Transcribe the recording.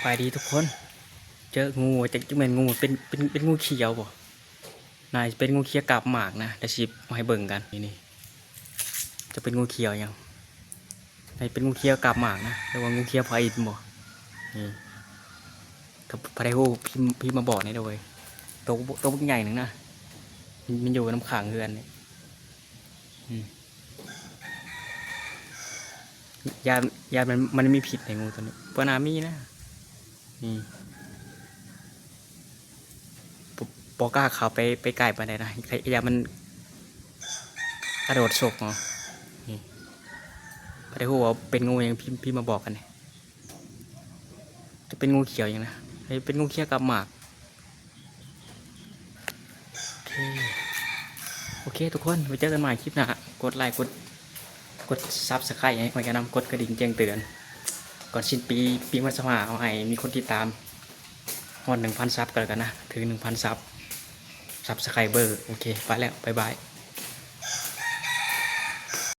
ສະບາຍດີທຸກຄົນ ເຈີງູ ຈັກ ຈັກແມ່ນງູ ເປັນ ເປັນ ເປັນງູຂຽວບໍ່? ໜ້າຈະເປັນງູຂຽວກາບໝາກນະ ດຽວຊິເອົາໃຫ້ເບິ່ງກັນ. ນີ້ ນີ້ ຈະເປັນງູຂຽວຫຍັງ? ໃຫ້ເປັນງູຂຽວກາບໝາກນະ ຫຼືວ່າງູຂຽວພາອິນບໍ່? ນີ້ ກໍໃຜຮູ້ພິມ ພິມມາບອກແດ່ເດີເວີຍ. ໂຕ ໂຕບັກໃຫຍ່ໜຶ່ງນະ ມັນ ມັນຢູ່ນຳຂ້າງເຮືອນນີ້. ອືມ ຢ້ານ ຢ້ານມັນ ມັນມີພິດໃນງູໂຕນີ້ ບໍ່ໜ້າມີນະ. ນີ້ ບໍ່ ບໍ່ກ້າເຂົ້າໄປ ໄປໃກ້ປານໃດນະ ຢ້ານມັນກະໂດດຊົກເນາະ. ນີ້ ໃຜຮູ້ວ່າເປັນງູຫຍັງ ພິມ ພິມມາບອກກັນແດ່. ຈະເປັນງູຂຽວຫຍັງນະ ໃຫ້ເປັນງູຂຽວກາບໝາກ. ໂອເຄ ໂອເຄທຸກຄົນ ໄວ້ເຈີກັນໃໝ່ຄລິບໜ້າ. ກົດໄລ ກົດ ກົດ Subscribe ໃຫ້ຂ້ອຍແດ່ນຳ ກົດກະດິ່ງແຈ້ງເຕືອນ ກ່ອນສິ້ນປີ ປີສອງພັນຊາວຫ້າ ເອົາໃຫ້ມີຄົນຕິດຕາມຮອດໜຶ່ງພັນຊັບກໍແລ້ວກັນນະ ເຖິງໜຶ່ງພັນຊັບ Subscriber. ໂອເຄ ໄປແລ້ວ ບາຍບາຍ.